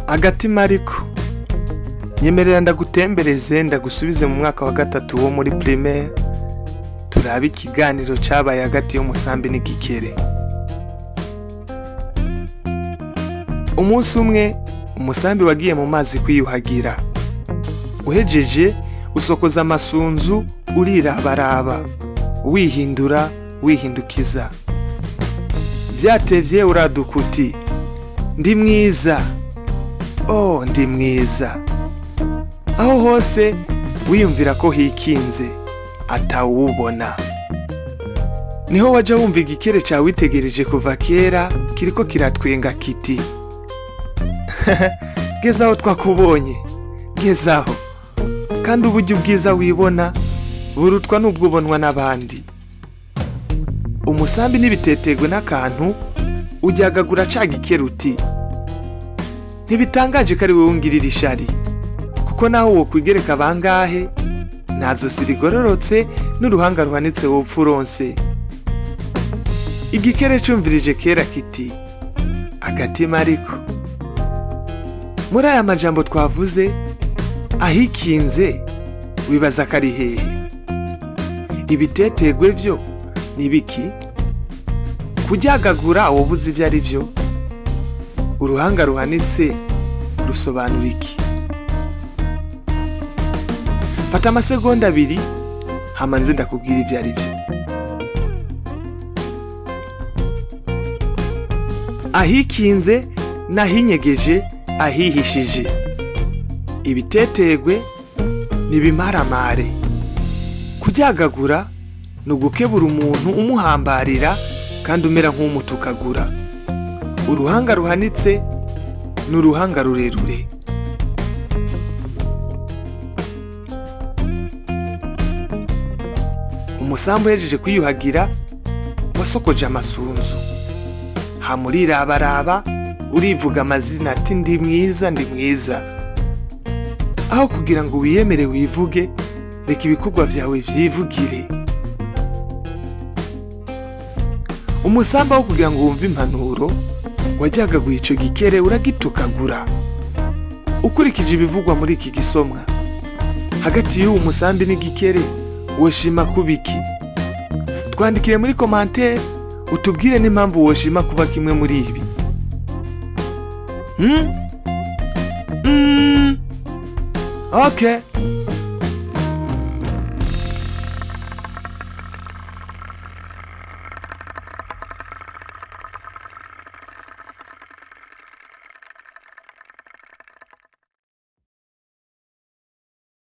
Agatima ariko nyemerera ndagutembereze, ndagusubize mu mwaka wa gatatu wo muri primaire, turabe ikiganiro cabaye hagati y'umusambi n'igikere. Umunsi umwe umusambi wagiye mu mazi kwiyuhagira, uhejeje usokoza amasunzu, urirabaraba, wihindura wihindukiza, vyatevye uraduka uti: "Ndi mwiza, oh, ndi mwiza." Aho hose wiyumvira ko hikinze atawubona, niho waja wumva igikere cawe witegereje kuva kera kiriko kiratwenga kiti: "Gezaho, twakubonye, gezaho." Kandi uburyo ubwiza wibona burutwa n'ubwo ubonwa n'abandi. Umusambi n'ibitetegwe n'akantu ujyagagura ca gikere uti: "Ntibitangaje ko ari wowe ungirira ishari, kuko naho wokwigereka bangahe, nta zosi rigororotse n'uruhanga ruhanitse wopfa uronse." Igikere cumvirije kera kiti: "Agatima." Ariko muri aya majambo twavuze, ahikinze wibaza ko ari hehe? Ibitetegwe vyo ni biki? Kuryagagura wowe uzi ivyo ari vyo? Uruhanga ruhanitse rusobanura iki? Fata amasegonda 2, hama nze ndakubwira ivyo ari vyo. Ahikinze n'ahinyegeje, ahihishije. Ibitetegwe nibimaramare. Kuryagagura ni ugukebura umuntu umuhambarira kandi umera nk'umutukagura. Uruhanga ruhanitse ni uruhanga rurerure. Umusambi uhejeje kwiyuhagira wasokoje amasunzu, hama urirabaraba, urivuga amazina ati: "Ndi mwiza, ndi mwiza." Aho kugira ngo wiyemere wivuge, reka ibikorwa vyawe vyivugire. Umusambi aho kugira ngo wumve impanuro, wajyagaguye ico gikere uragitukagura. Ukurikije ibivugwa muri iki gisomwa, hagati y'uwo musambi n'igikere woshima kuba iki? Twandikire muri commentaire utubwire n'impamvu woshima kuba kimwe muri ibi. Okay.